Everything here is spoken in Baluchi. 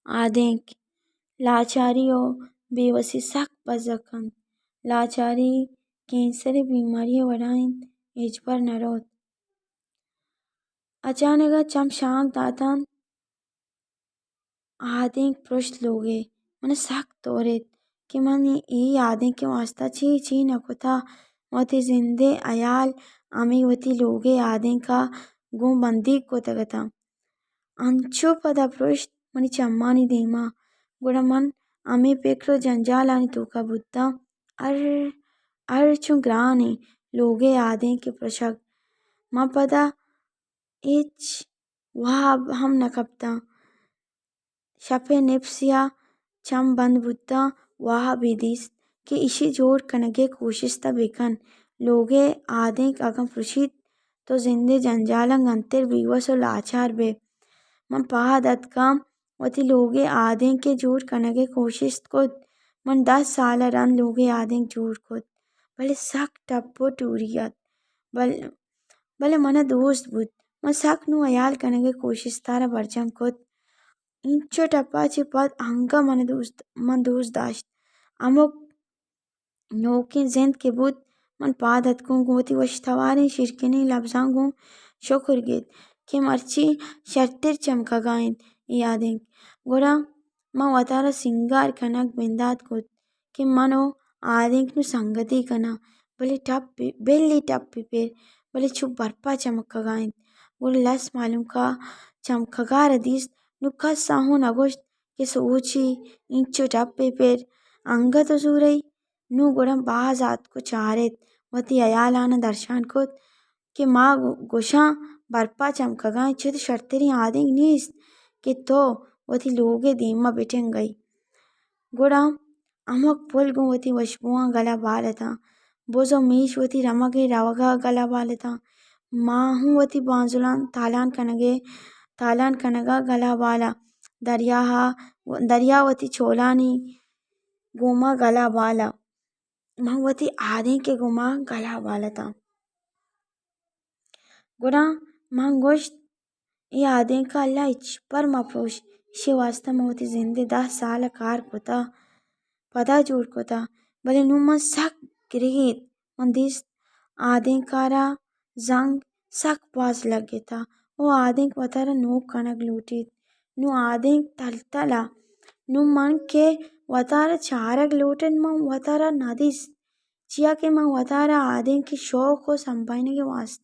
آدینک، لاچاری ءُ بے وسی سک بزگ کنت۔ لاچاری کینسر ءِ بیماری ءِ وڑا انت، ہچبر نہ روت۔ اچانک ءَ چم شانک داتنت۔ آدینک پرشت لوگے، من ءَ سک توریت کہ من اے آدینک ءِ واستا چی چی نہ کتا۔ وتی زند ءِ ہیال ہمے وتی لوگ ءِ آدینک ءَ گوں بندیگ کتگ اتاں۔ انچو پدا پرشت منی چمانی دیما، گڑا من ہمے پکر ءُ جنجالانی توکا بوتاں۔ ہر، ہر چون گرانیں لوگ ءِ آدینک ءِ پرشگ۔ من پدا ہچ واب ہم نہ کپتاں۔ شپ ءِ نپسیا چم بند بوتاں، وابے دیست کہ ایشی جوڑ کنگ ءِ کوشست ءَ بکن۔ لوگ ءِ آدینک اگاں پرشیت، تو زند ءِ جنجالاں گنتر بیوس ءُ لاچار بئے۔ من پاد اتکاں، وتی لوگ ءِ آدینک ءِ جوڑ کنگ ءِ کوشست کت۔ من دہ سال ءَ رند لوگ ءِ آدینک جوڑ کت، بلے سک ٹپ ءُ ٹوری ات۔ بل-، بلے من ءَ دوست بوت۔ من سک نوں ہیال کنگ ءِ کوشست ءَ را برجم کت۔ اینچو ٹپا چہ پد انگہ من دوست، من دوست داشت۔ ہمک نوکیں زند کہ بوت، من پاد اتکوں گوں وتی وش تواریں شیرکنیں لبزاں گوں شکر گیت کہ مرچی شرتر چمکگا انت اے آدینک۔ گڑا من وتارا سینگار کنگ بندات کت کہ من ءُ آدینک نوں سنگتی کناں، بلے ٹپے، بلے ٹپے پر، بلے چو برپا چمکگا انت۔ گڑا لس مہلوکا چمکگا را دیست، نوں کس ءَ ہوں نہ گوشت کہ سوچی اینچو ٹپے پر انگت ءُ زورئی۔ نوں گڑا باز آتک ءُ چارت، وتی ہیالاناں درشان کت کہ ما گو-، گوشاں برپا چمکگا انت، چد شرتریں آدینک نیست کہ تو وتی لوگ ءِ دیما بٹنگئے۔ گڑا ہمک پل گوں وتی وشبواں گل ءَ بال اتاں۔ بز ءُ میش وتی رمگ ءِ روگ ءَ گل ءَ بال اتاں۔ ماہ ہوں وتی بانزلاں تالان کنگ ءَ، تالان کنگ ءَ گل ءَ بال ءَ۔ دریا ءَ، دریا وتی چولانی گوما گل ءَ بال ءَ۔ من وتی آدینک ءِ گوما گل ءَ بال اتاں۔ گڑا من گوشت، اے آدینک ءَ اللہ ہچبر مہ پروش، ایشی واستا من وتی زند ءِ دہ سال ءَ کار کتا، پدا جوڑ کتا، بلے نوں من سک گریت۔ من دیست آدینک ءَ را زنگ سک باز لگتا ءُ آدینک وتارا نوک کنگ لوٹیت۔ نوں آدینک تل تل ءَ۔ نوں من کہ وتارا چارگ لوٹت، من وتارا نہ دیست، چیا کہ من وتارا آدینک ءِ شوق ءُ سمبھائینگ ءِ واستا